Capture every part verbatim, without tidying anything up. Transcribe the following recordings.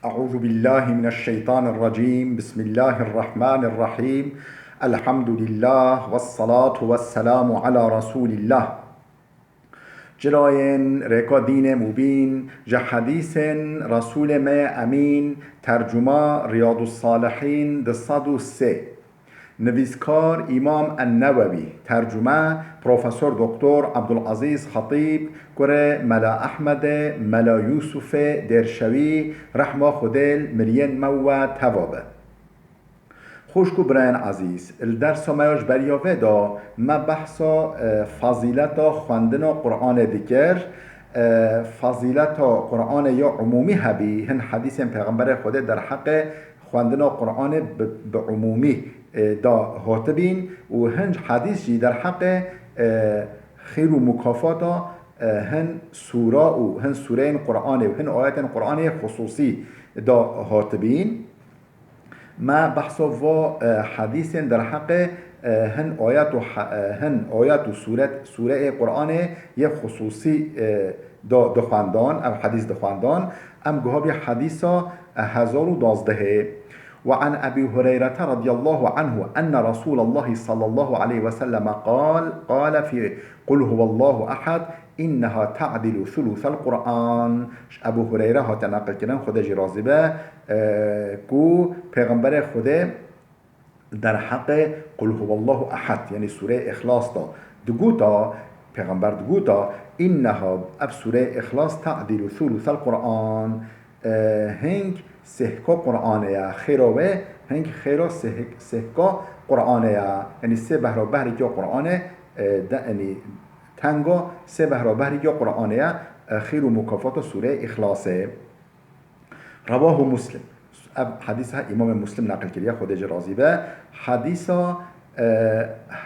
أعوذ بالله من الشيطان الرجيم. بسم الله الرحمن الرحيم. الحمد لله والصلاة والسلام على رسول الله. Cilayên rêka dînê mubîn, ji hedîsên Resûlê me yê Emîn, tercuma Riyadus Salihîn du sed û sê. Nivîskar Îmam En-Newewî, tercume Profesor Doktor Abdulazîz Xetîb, kurê Mela Ehmedê, Mela Yûsufê Dêrşewî, rehma Xwedê li miriyên me û we teva be. Xwişk û birayên ezîz, li dersa me ya ji beriya vê de me behsa, e, fezîleta xwendina Qur'anê dikir. E, fezîleta Qur'anê ya umûmî hebî, hin hedîsên Pêxemberê Xwedê derheqê xwendina Qur'anê bi, bi umûmî, e, da hatibîn û hin hedîs jî derheqê, e, xêr û mukafata, e, hin sûra û hin sûreyên Qur'anê û hin ayetên Qur'anê xusûsî da hatibîn. Me behsa va, e, hedîsên derheqê, e, hin ayet û he-, e, hin ayet û sûret, sûreyê Qur'anê yê xusûsî, e, da dixwendan, ev hedîs dixwendan. Em guha bî hedîsa, e, hezar û duwazdehê. وعن أبي هريرة رضي الله عنه أن رسول الله صلى الله عليه وسلم قال، قال في قل هو الله أحد، إنها تعدل ثلث القرآن. Ji Ebu Hureyre hate neqilkirin, Xwedê jî razî be, e, ku Pêxemberê Xwedê derheqê Qul huwallahu ehad, yanî Sûreyê Îxlas de digota, Pêxember digota, "Înneha, ev Sûreyê Îxlas, te'dîlu thuluthel Qur'an, e, hing sêhka Qur'anê ye, xêra wê hing xêra sêh-, sêhka Qur'anê ye." Yanî sê behra behrî ya Qur'anê, e, de, yanî tenga sê behra behrî ya Qur'anê ye, e, xêr û mukafata Sûreyê Îxlasê. Rewahu Muslim. Ev hedîsa Îmamê Muslim neqil kiriye, Xwedê jê razî be. Hedîsa, e,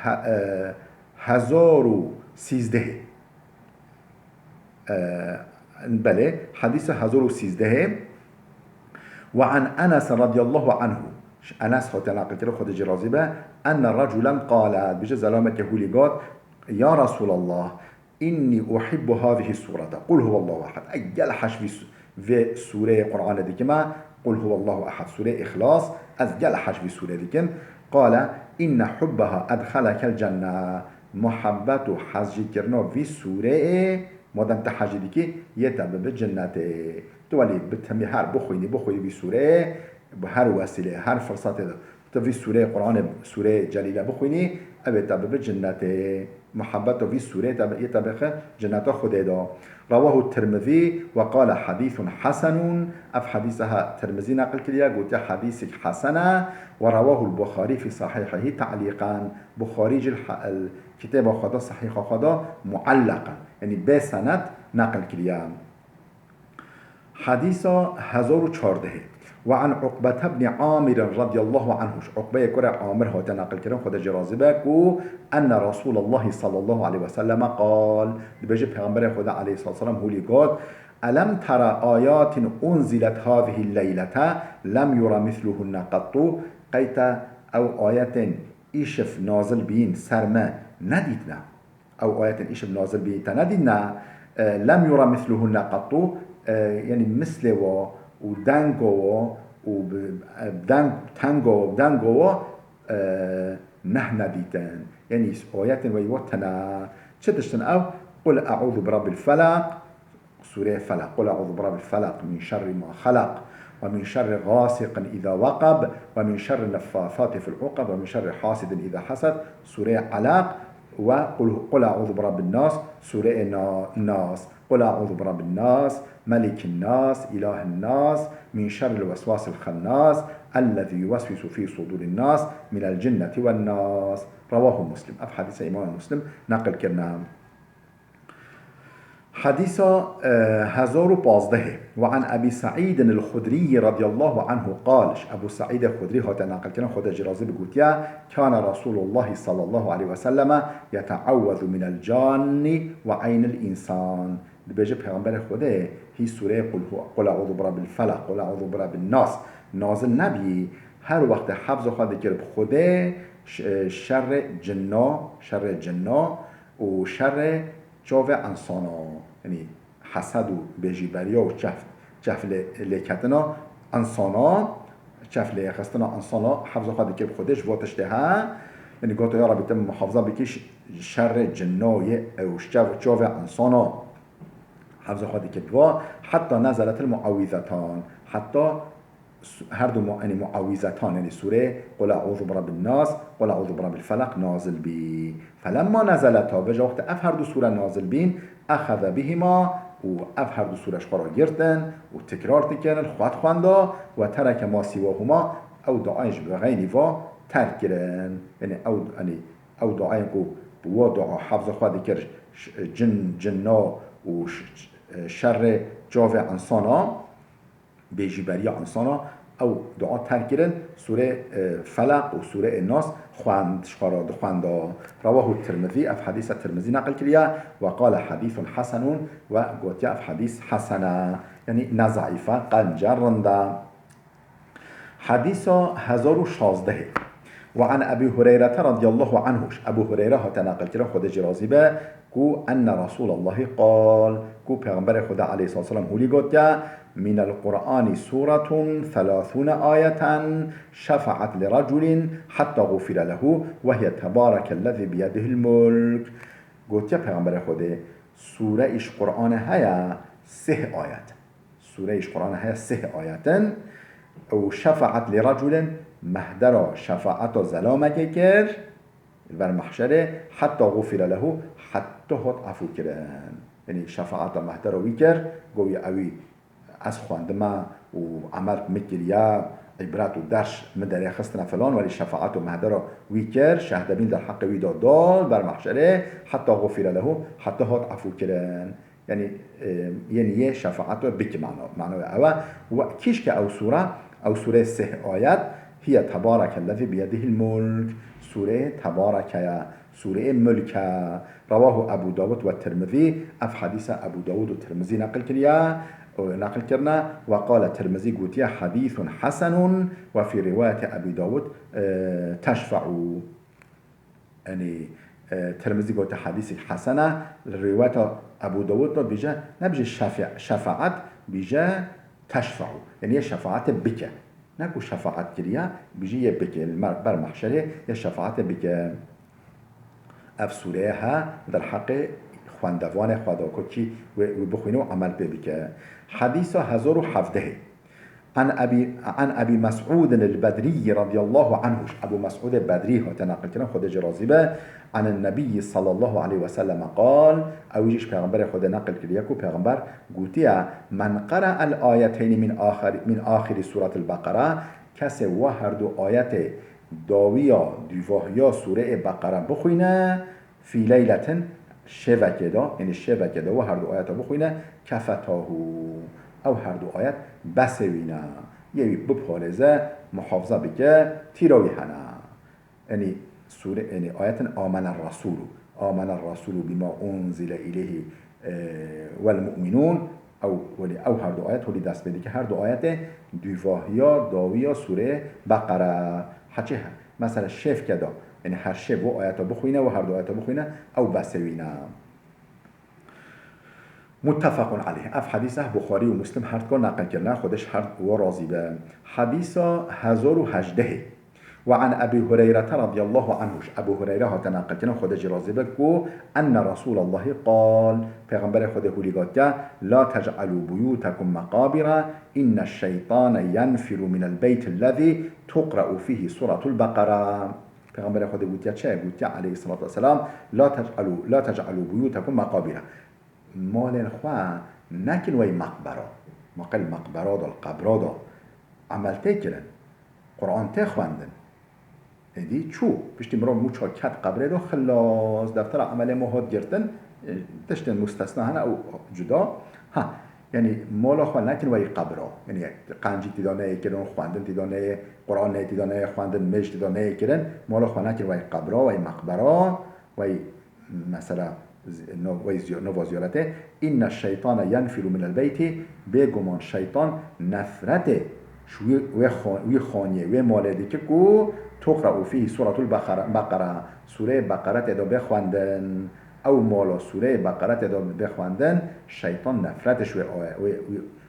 he-, e, hezar û sîzdehê. E, belê, hedîsa hezar û sîzdehê. Ve an Enes radiyallahu anhu. Ji Enes hate neqil kiriye, Xwedê jê razî be. Enne reculen qale, dibêje zelameke hûlî got, "Ya Resulallah, Inni uhibbu hazihi surete. Qul huwallahu ehad." Ez gel heş vî su-, vê sûreyê Qur'anê dikime. Qul huwallahu ehad. Sûreyê Îxlas. Ez gel heş vî sûrê dikim. Qale, inne hubbaha edxalekel cenne. Muhabbet û hezjîkirina vî sûreyê, madem tu hezjî dikî, yê te bibe cinnetê. Tu welî bi timî her bixwînî, bixwînî vî sûreyê, bi her wesîleyê, her firsatê de. Tu vî sûreyê Qur'anê, sûreyê Celîle bixwînî, ew ê te bibe cinnetê. Muhabbeta vî sûreyê te, yê te bixe cinneta Xwedê de. Rewahu Tirmizî ve qale hedîsun hesenun. Ev hedîsa he Tirmizî neqil kiriye, gotiye hedîsek hesen e. Ve rewahul Buxarî fî sahîhihi te'lîqen. Buxarî jî li he-, li kitêba xwe de, sahîha xwe de muelleqen. Yanî bê senet neqil kiriye. Hedîsa hezar û çardehê. Ve an Uqbete bni Amirin radiyallahu anhu. Ji Uqbeyê kurê Amir hate neqil kirin, Xwedê jê razî be, ku enne Resûlallahi sallallahu aleyhi ve selleme qal. Dibêje Pêxemberê Xwedê aleyhissalatu vesselam hûlî got, "Elem tera ayatin unzilet hazihi leylete lem yura misluhunne qattu." Qey te ew ayetên îşev nazil bîn ser me nedîtine? Ew ayetên îşev nazil bî te nedîne, e, lem yura misluhunne qattu, e, yanî mislê wa û dengo wa û bi, e, deng, tengo, dengo wa, e, neh nedîtin. Yanî ayetên weyî wa tine. Çi tiştin ew? Qul e'ûzu bi rabbil felaq, Sûreyê Felaq. Qul e'ûzu bi rabbil felaq, min şerri ma xelaq, ve min şerri gasiqin îza weqeb, ve min şerri neffasati fil uqeb, ve min şerri hasidin îza hased, Sûreyê Elaq, ve qul, qul e'ûzu bi rabbin nas, Sûreyê na-, Nas, qul e'ûzu bi rabbin nas, melikin nas, ilahin nas, min şerril weswasil xennas, ellezî yuveswisu fî sudûrin nas, minel cinneti wen nas. Rewahu Muslim. Ev hedîsa Îmam Muslim neqil kirine. Hedîsa, e, hezar û pazdehê. Ve an Ebî Seîdin el-Xudrî radiyallahu anhu qal, ji Ebû Seîdê Xudrî hate neqilkirin, Xwedê jî razî be, gotiye, Kâne Resûlullahî sallallahu aleyhi ve selleme yete'ewwezu minel canni ve eynil însan. Dibêje Pêxemberê Xwedê hî sûreyê Qul hu-, Qul e'ûzu bi rabbil felaq, Qul e'ûzu bi rabbin nas nazil nebî, her wextê hefza xwe dikir bi Xwedê, ş-, şerê cinna, şerê cinna û şerê çavê ensana, yanî hesed û bêjîberiya û çef, çef lê, lêketina Insana, çev lê xistina insana, hefza xwe dike bi Xwedê ji bo tiştê he. Yanî goto, ya Rebî, tu min muhafaza bikî ş-, şerê cinno yê ew ş-, çev-, çavê insana. Hefza xwe dike bi va. Hetta nezeletil muawîzetan. Hetta su-, her du mu-, yanî muawîzetan, yanî sûrê Qul eûzu bi rebbin nas, Qul eûzu bi rebbil felaq nazil bî. Felemma nezeleta, vêca wextê ev her du sûre nazil bîn, exeze bihima, û ev her du sûre ji xwe re girtin û tikrar dikin, li xwe dixwenda, we tereke ma sîwahuma, ew duayê ji bi xeynî va terk kirin. Yanî ew, yanî ew duayên ku bi wa dua hefza xwe dikir, ş-, cin, cinna û ş-, ş-, şerê çavê insana, bêjîberiya insana, ew dua terk kirin, sûrê, e, Felaq û sûrê Nas xwend, ji xwe re dixwenda. Rewahu Tirmizî, ev hedîsa Tirmizî neqil kiriye, we qale hedîsun hesenun, we gotiye ev hedîs hesen e. Yanî ne zeîf e, qenc e, rind e. Hedîsa hezar û şazdehê. Ve an Ebî Hureyrete radiyallahu anhu, ji Ebû Hureyre hate neqil kirin, Xwedê jê razî be, ku enne Resûlallahî qal, ku Pêxemberê Xwedê aleyhissalatu vesselam hûlî gotiye, "Minel Qur'anî sûretun selâsûne ayeten şefaet li reculin hetta gufire lehu ve hiye tebarekellezî biyedihil mulk." Gotiye Pêxemberê Xwedê, sûre îş Qur'anê heye sih ayet. Sûre îş Qur'anê heye sih ayetin. Û şefaet li reculin, mehdera şefaeta zelamekê kir, li ber mehşerê, hetta gufire lehu, hetta hot efû kirin. Yanî şefaeta mehdera wî kir, got wî ewî ez xwendime û emel min kiriye, îbret û ders min derê xistine filan, welî şefaet û mehdera wî kir, şehdebîn derheqê wî de da, li ber mehşerê, hetta gufire lehu, hetta hot efû kirin. Yanî, e, yenî yê şefaet we bike mano, mano ew e. We kîşke ew sûre, ew sûreyê sih ayet, hiye tebarekellezî biyedihil mulk, sûreyê tebareke ye, sûreyê mulk e. Rewahu Ebu Dawud ve Tirmizî, ev hedîsa Ebu Dawud û Tirmizî neqil kiriye, e, neqil kirine, ve qale Tirmizî gotiye, hedîsun hesenun ve fî rîwayeti Ebi Dawud, e, teşfe'u. Yanî, e, Tirmizî gote hedîsek hesen e, li rîwayeta Ebû Dawud de bîje, nebîje şefe-, şefaet, bîje teşfe'u. Yanî yê şefaetê bike. Ne ku şefaet kiriye, bîje yê bike. Li mer-, ber mehşerê yê şefaetê bike. Ev sûreye he derheqê xwendevanê xwe de ku kî wê, wê bixwîne û emel pê bike. Hedîsa hezar û hevdehê. An Ebî, an Ebî Mes'ûdin el-Bedrî radiyallahu anhu. Ebû Mes'ûdê Bedrî hate neqil kirin, Xwedê jê razî be. An Nebî sallallahu aleyhi ve sellem qal, ew jî ji Pêxemberê Xwedê neqil kiriye ku Pêxember gotiye, "Men qere'el ayeteynî min axir, min axiri sûretil Beqere", kesê wa her du ayetê dawiya, dûvahiya sûreyê Beqere bixwîne, fî leyletin, şevekê de, yanî şevekê de we her du ayeta bixwîne, kefetahu. Ew her du ayet besê wî ne. Yê wî biparêze, muhafaza bike, tîra wî hene. Yanî sûre, yanî ayetin amene rasûlu. Amene rasûlu bima unzile ileyhi, e, vel mu'minûn. Ew, welî ew her du ayet holî dest pê dike. Her du ayetê dûvahiya, dawiya sûreyê Beqere. Heçê he-, mesela şevke de, yanî her şev o ayeta bixwîne, o her du ayeta bixwîne, ew besê wî ne. Muttefaqun aleyh. Ev hedîsa Buxarî û Muslim her duka neqil kirine, Xwedê ji her wa razî be. Hedîsa hezar û hejdehê. Ve an Ebî Hureyrete radiyallahu anhu, ji Ebû Hureyre hate neqilkirin, Xwedê jî razî be, ku enne Resûlallahî qal, Pêxemberê Xwedê hûlî gotiye, "La tec'alû buyûtekum meqabira, inne şeytane yenfiru minel beytillezî tuqre'u fîhî sûretul Beqere." Pêxemberê Xwedê gotiye çi? Gotiye aleyhisselatu vesselam, "La tec'alû, la tec'alû buyûtekum meqabira." Malên xwe nekin wey meqbera. Ma qey li meqbera de, li qebra de emel tê kirin. Quran tê xwendin. Êdî çû, piştî mirov mûça ket qebrê de, xilas, deftera emelê me hat girtin, e, tiştên mustesna hene, ew cuda. Ha, yanî mala xwe nekin wey qebra. Yanî qencî tîda neyê kirin, xwendin tîda neyê, Quran neyê tîda neyê xwendin, mêj tîda neyê kirin, mala xwe nekin wey qebra, wey meqbera, wey mesela, zi-, no-, wey ziyo-, nova ziyaretê, "Inne şeytane yenfiru minel beyti", bêguman şeytan nefretê ji wî, wê xo-, wî xaniyê, wê malê dike ku tuqre'u fîhî sûretul Beqere, Beqere, sûreyê Beqere tê de bê xwendin. Ew mala sûreyê Beqere tê de bê xwendin, şeytan nefretê ji wê aye, wê,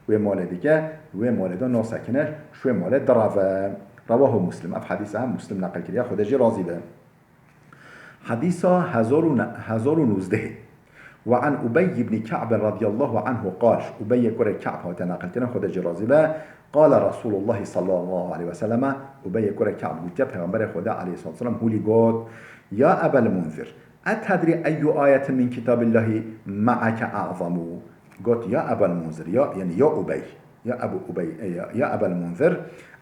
wê, wê malê dike, wê malê de nasekine, ji wê malê direve. Rewahu Muslim. Ev hedîsa hem Muslim neqil kiriye, Xwedê jî razî be. Hedîsa hezar û ne-, hezar û nozdehê. Ve an Ubey ibn Ka'b radiyallahu anhu qal, Ubeyê kurê Ka'b hate neqilkirin, Xwedê jî razî be, qala Resulullah sallallahu aleyhi ve selleme, Ubeyê kurê Ka'b gotiye, Peyxemberê Xwedê aleyhissalatu vesselam hûlî got, ya Ebel Munzir, etedrî eyyu ayetin min kitabillahi ma'ake a'zamu? Got, ya Ebel Munzir, ya, yani ya Ubey, ya Ebu Ubey, e, ya, ya Ebel Munzir,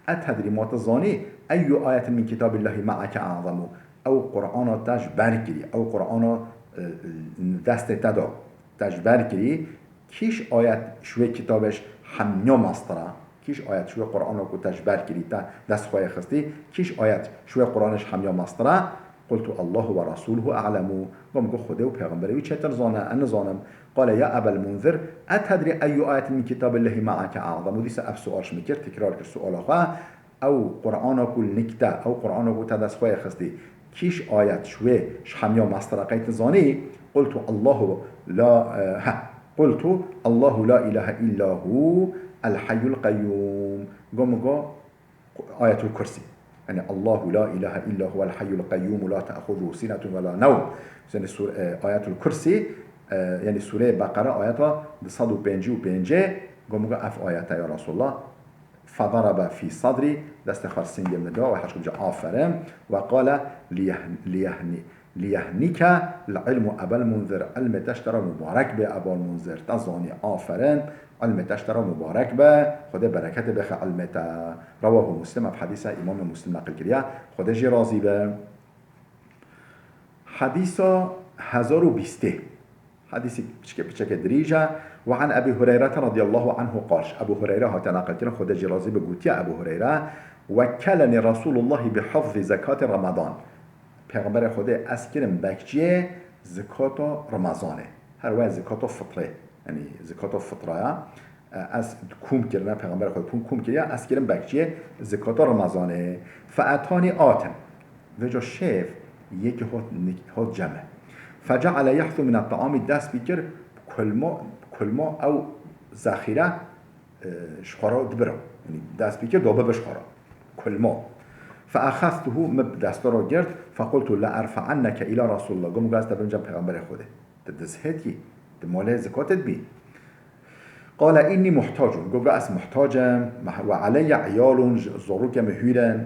etedrî, ma tu zanî, eyyu ayetin min kitabillahi ma'ake a'zamu? Ew Qur'ana te ji ber kirî, ew Qur'ana, e, e, destê te da, te ji ber kirî, kîş ayet ji wê kitabê ji hemiya mestir e, kîş ayet ji wê Qur'ana ku te ji ber kirî, te dest xwe yê xistî, kîş ayet ji wê Qur'anê ji hemiya mestir e? Qultu Allahu ve Rasuluhu a'lemu. Got, min got, Xwedê û Pêxemberê wî çêtir zane, ez nizanim. Qale ya Ebel Munzir, etedrî eyyu ayetin min kitabillahi ma'ake a'zamu? Dîsa ev sual ji min kir, tekrar kir suala xwe. Ew Qur'ana ku li nik te, ew Qur'ana ku te dest xwe yê xistî, kîş ayet ji wê ji hemiya mestir e qey tu zanî? Qultu Allahu la, e, he. Qultu Allahu la ilahe illa hu el hayyul qayyum. Got, min got, Ayetul Kursî. Yani Allahu la ilahe illa huvel hayyul qayyum la ta'khuzuhu sinetun ve la nevm. Yani sur-, e, Ayetul Kursî, e, yani Sûreyê Beqere ayeta du sed û pêncî û pêncê, got, min got ev ayete ya Resulullah. Fedarabe fî sadrî, destê xwe singê min da ve hişk bije aferin. Ve qale liyeh-, liyehni-, Liyehnike l-ilmu Ebel Munzir, ilmê te ji te re mubarek be Ebel Munzir, te zanî, aferin, ilmê te ji te re mubarek be, Xwedê bereketê bixe ilmê te. Rewahu Muslim, ev hedîsa Îmamê Muslim neqil kiriye, Xwedê jî razî be. Hedîsa hezar û bîstê. Hedîsê piçke, piçeke dirîj e. Ve an Ebî Hureyre radiyallahu anhu qal. Ebû Hureyre hate neqilkirin, Xwedê jî razî be, gotiye Ebû Hureyre, Wekkeleni Resulullahi bi hifzi zekati Ramadan. Pêxemberê Xwedê ez kirim bekçiyê zikata Remezanê. Her waya zikata fitrê. Yanî zikata fitraya, e, ez kom kirine, Pêxemberê Xwedê kom, kom kiriye, ez kirim bekçiyê zikata Remezanê. Fe etani atin. Vêca şêv yekî hot nik-, hot cem e. Fe ceale yehsu mine taamî, dest pê kir kulma, kulma ew zexîre, e, ji xwe re dibira. Yanî dest pê kir, da bibe ji xwe re. Kulma. Fe exeztuhu, min bi desta re girt, fe qultu le erfe'enneke îla Resulullah. Got, min got ez te bibim cem Pêxemberê Xwedê. Tu dizhêtî, tu malê zikatê dibî. Qale înnî muhtacun. Got, ez muhtac im, ve aleyye iyalun, j-, zarokê min hûr in.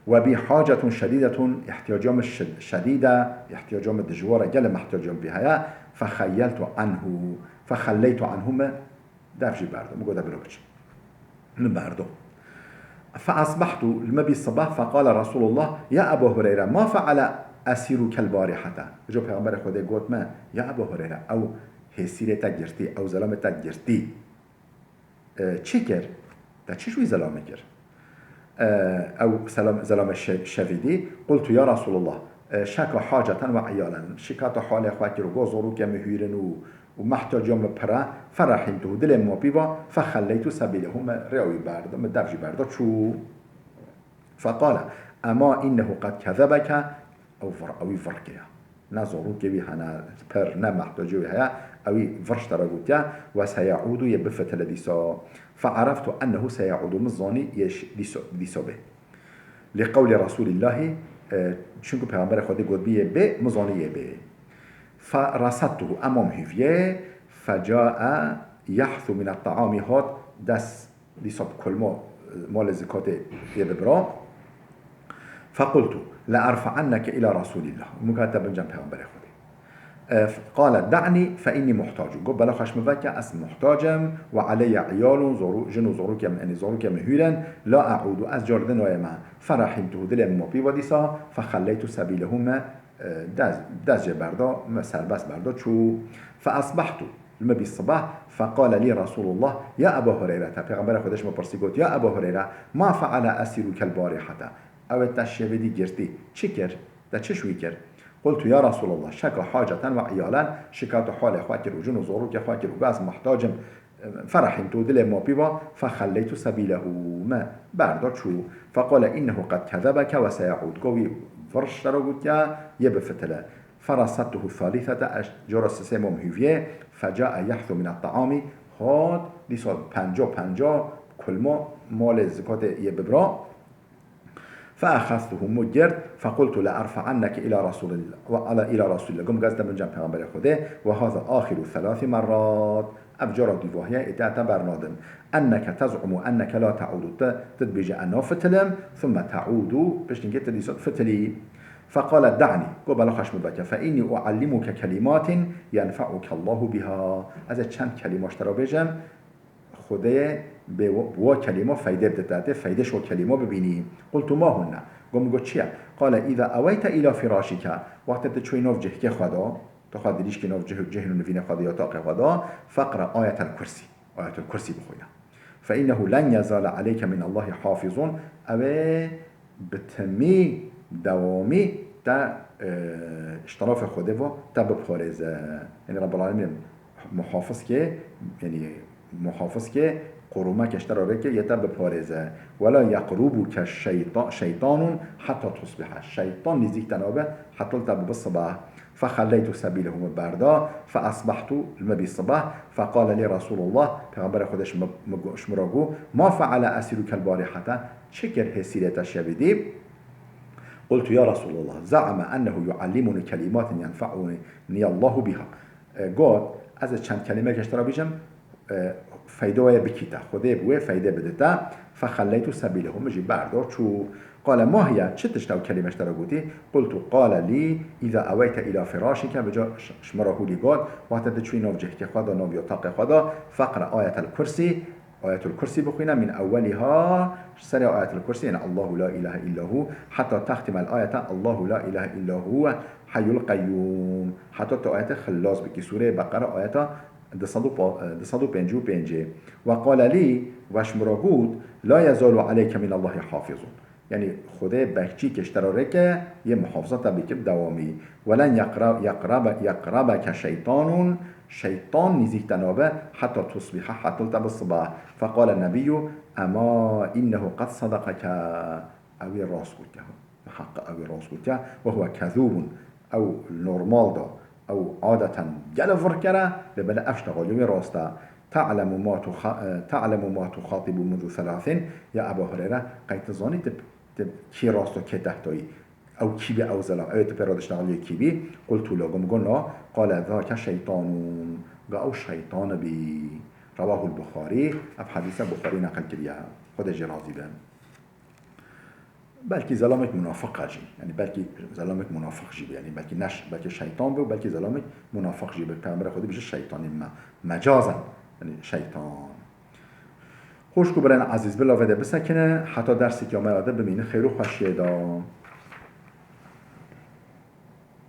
Ve bî hacetun şedîdetun, îhtiyaca min şed-, şedîd e, îhtiyaca min dijwar e, gelek min îhtiyaca min pê heye. Fexeyyeltu anhu, fexelleytu anhu, min dev jî berdo. Min got, de bilo biçim. Min berdo. Feesbehtu, li min bî sibeh, feqale Resulullah, ya Eba Hureyre, ma feale esirukel barihete? Îco Pêxemberê Xwedê got min, ya Eba Hureyre, ew hêsîrê te girtî, ew zelamê te girtî. E, çi kir? Te çi ji wî zelamê kir? E, ew selam, zelamê şe-, şevî dî. Qultu ya Resulullah, e, şeka haceten ve iyalen. Şikata halê xwe kir û got, zarokê min hûr in û, û mehtiyaciya min pir e. Ferehîmtuhu, dilê min pî va, fexelleytu sebîlehu, min rêya wî berda, min dev jî berda çû. Feqale, ema innehu qed kezebeke, ew vir, ew wî vir kiriye. Ne zarokê wî hene pir, ne mehtacê wî heye, ewî vir ji te re gotiye, ve seyaudu, yê bifitile dîsa. Feereftu ennehu seyaudu, min zanî yê ş-, dîsa, dîsa bê. Li qewlê Resulîllahî, e, çunku Pêxemberê Xwedê gotbî yê bê, min zanî yê bê. Ferasettuhu, em mam hîviyê, fecae yehsu mine taamî, hat dest Dîsa bi kulma, e, malê zikatê yê bibira. Fequltu, le erfe'enneke ila Resulillah. Min got, ez te bibim cem Pêxemberê Xwedê. E, f-, qale, da'ni fe innî muhtacun. Got, bela xwe ji min veke, ez muhtac im, ve aleyye iyalun, zaru-, jin û zarokê min, yanî zarokê min hûr in, la eudu, ez car din nayême. Ferehîmtuhu, dilê min ma pî va dîsa, fexelleytu sebîlehu, min, e, dest, dest jê berda, min serbest berda, çû. Feesbehtu, Li min bî sibeh, feqale lî Resulullah, ya Eba Hureyre, te Pêxemberê Xwedê ji min pirsî got, ya Eba Hureyre, ma feale esirukel barihete? Ew ê te şevê dî girtî, çi kir? Te çi ji wî kir? Qultu ya Resulallah, şeka haceten ve iyalen, şikata halê xwe kir û jin û zarokê xwe kir û got, ez muhtac im, ferehîmtu, dilê ma pî va, fexelleytu sebîlehu, min berda çû. Feqale innehu qed kezebeke ve seyaud, got, wî vir ji te re gotiye, yê bifitile. Ferasettuhu thalîsete, ez cara sisê mam hîviyê, fecae yehsu mine taamî, hat Dîsa penca penca kulma malê zikatê yê bibra. فأخذته, min girt, فقلت لأرفعنك إلى رسول الله، وعلى، إلى رسول الله. Gom gaz de min cem Peygamberê Xwedê, وهذا آخر ثلاث مرات. Ev cara dîvahiye, ê te te bernadim. أنك تزعم أنك لا تعود. Te, te dibêje ez nafitilim, ثم تعود, piştî ke te dîsa fitilî. فقال دعني, go bela xweş min veke. فإني أعلمك كلمات ينفعك الله بها. Ez ê çend kelîma ji te re bêjim, Xwedê bê wa, bi wa kelîma feyde bide te, tê feyde ji wa kelîma bibînî. قلت ما هن؟ Go min got çi ye? قال إذا أويت إلى فراشك, wextê tu çûyî nav cihkê xwe de, tu xwe dirîşkî nav cih, cihn û nivînê xwe de ya taqê xwe de, فاقرأ آية الكرسي. Ayetul Kursî bixwîne. فإنه لن يزال عليك من الله حافظ. Ew ê bi timî, dewamî te, e, ji terefê Xwedê ve te biparêze. Yanî Rabbul Alemîn muhafizkê, yanî muhafizkê, qorûmekê ji te re rêke yê te biparêze. ولا يقربك شيطا-، شيطان حتى تصبح. Şeytan nêzîk te nabe heta te bibe sibah. فخليت سبيله, min berda, فأصبحت, li me bî sibah, فقال لي رسول الله, Peygamberê Xwedê ji min, min got, ji min re got, ما فعل أسيرك البارحة؟ Çi kir hêsîrê te şevê dî? قلت يا رسول الله، زعم أنه يعلمني كلمات ينفعني الله بها. E, got, ez ê çend kelîmeke ji te re bêjim, e, feyda wê bikî te. Xwedê bi wê feyde bide te. فخليت سبيله, min jî berda çû. قال ما هي؟ Çi tişt ew kelîme ji te re gotî? قلت قال لي إذا أويت إلى فراشك, vêca ji, ji min re hûlî got, wextê tu çûyî nav cihkê xwe de, nav yataqê xwe de, فاقرأ آية الكرسي, Ayetul Kursî bixwîne, من أولها, ji serê Ayetul Kursî, yanî الله لا إله إلا هو، حتى تختم الآية الله لا إله إلا هو الحي القيوم. Heta tu ayetê xilas bikî, Sûreyê Beqere, ayeta du sed û pa-, du sed û pêncî û pêncê. وقال لي, ve ji min re got, لا يزال عليك من الله حافظ. Yanî Xwedê bekçî ke ji te re rêke, yê muhafaza te bike bi dewamî. ولن يقر-، يقرب-، يقربك شيطان, şeytan nêzîk te nabe, حتى تصبح, heta te bi sibah. فقال النبي، أما إنه قد صدقك. Ew ê rast gotiye. Miheqeq ew ê rast gotiye. وهو كذوب. Ew normal da. Ew adeten gelek vir kere, lê belê ev ji te xwe wê rast e. تعلم ما تخ-، تعلم ما تخاطب منذ ثلاث. Ya Eba Hureyre, qey tu zanî tu, tu kî rast û kê tehtayî? Ew kî bî ew zelam? Ew ê tu pê re diştexilî kî bî? قلت له, min got na. قال ذاك شيطان. Ga ew şeytan bî. رواه البخاري. Ev hedîse Buxarî neqil kiriye. Xwedê jê razî be. Belkî zelamek munafiq e jî. Yanî belkî zelamek munafiq jî be. Yanî belkî ne ş-, belkî şeytan be û belkî zelamek munafiq jî be. Peygamberê Xwedê bije şeytanî me-, mecazen. Yanî şeytan. Xwişk û birayên ezîz, bila vê de bisekine, heta derseke me ya de bimînin xêr û xweşiyê de.